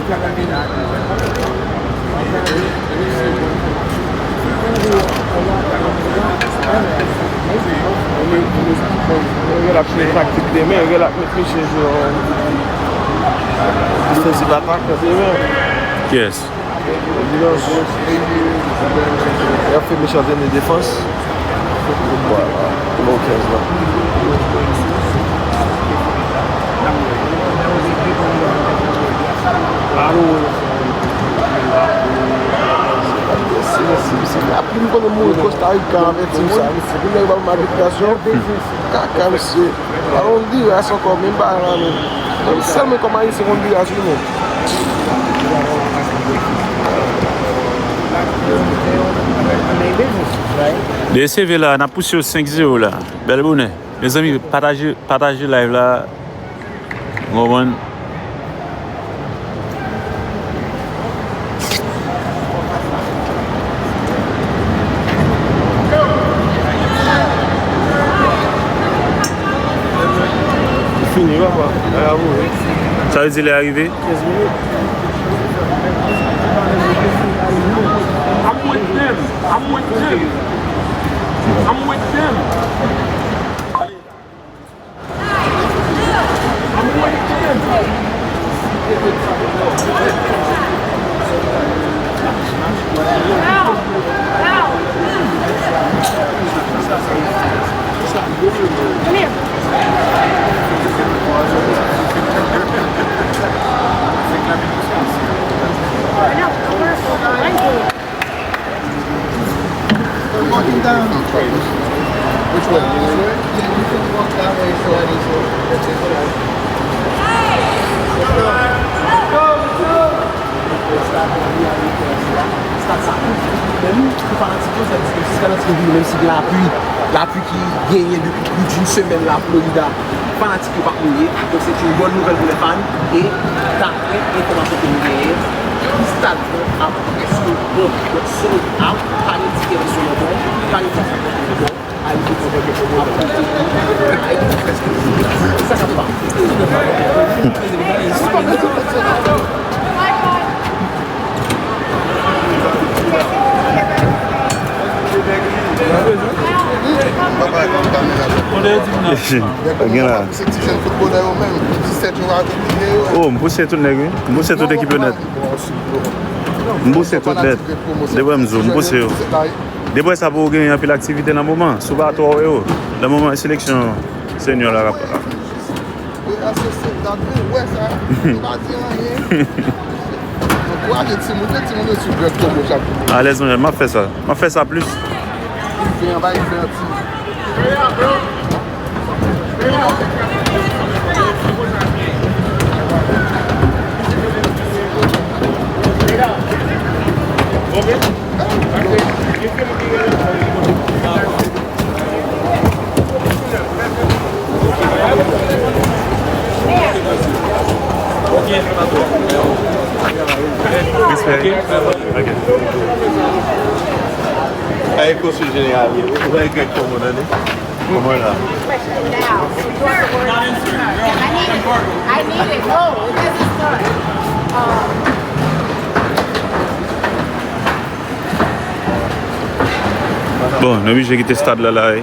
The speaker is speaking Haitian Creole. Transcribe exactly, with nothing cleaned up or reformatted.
Rèl ap met taktik demen, Rèl ap met Michel jwe yon defensive atak demen. Yes. Dimanch, y ap fè Michel antrene defans. Foutbòl la, nimewo kenz la. Alo. Ap vin konnen mouri Costa Rica avèk tim sa, mesye. Pou nèg ba m abit nasyon. Kaka, mesye. Pa Honduras ankò, menm bagay la menm. Menm sèlman kòm Ayisyen Honduras, wi, menm. De seve la, n ap pouse yo senk zewo la. Bèl bonè. Mezanmi, pataje, pataje live la. Ou konprann? Fini, papa. Lè a rive. Sa vle di lè a rive? Kenz minit. I'm with them. I'm with them. I'm with them. Menm pou fanatik yo, sa di ke si fanatik yo vini, menm si gen lapli, lapli ki genyen depi plis d'une semèn la, Florida, fanatik yo p ap mouye. Donk, se yon bòn nouvèl pou lè fan. E, daprè enfòmasyon ke nou genyen, stad lan ap prèske bon. Donk, sold out, pa gen tikè nan sou lontan, pa gen plas ankò pou lontan. Ay, ki pwoblèm de pwoblèm. Ay, ki prèske. Sa k ap pase? Gen la. Se ti jèn foutbolè yo menm, disèt yo a vin yo. Oh, m pouse tout nèg, wi. M pouse tout ekip yo nèt. M pouse tout nèt. Depi m di w, m pouse yo. Depi sa pou genyen anpil aktivite nan moman. Si w pa twò wè yo. Nan moman seleksyon senior la k ap Wi, asosye, gade, wè sa. M pa di anyen. Ankouraje timoun yo, timoun yo sou Greg Togo chak jou. Alèz, mwen, m ap fè sa. M ap fè sa plis. Li vin anba, li vin an ti. Respè. Ok. Ay, konsil jeneral, ou wè Greg kòman, tande? Kòman la? I need it. I need it. No, it doesn't start. Um, Bon, nou oblije kite stad la la, wi.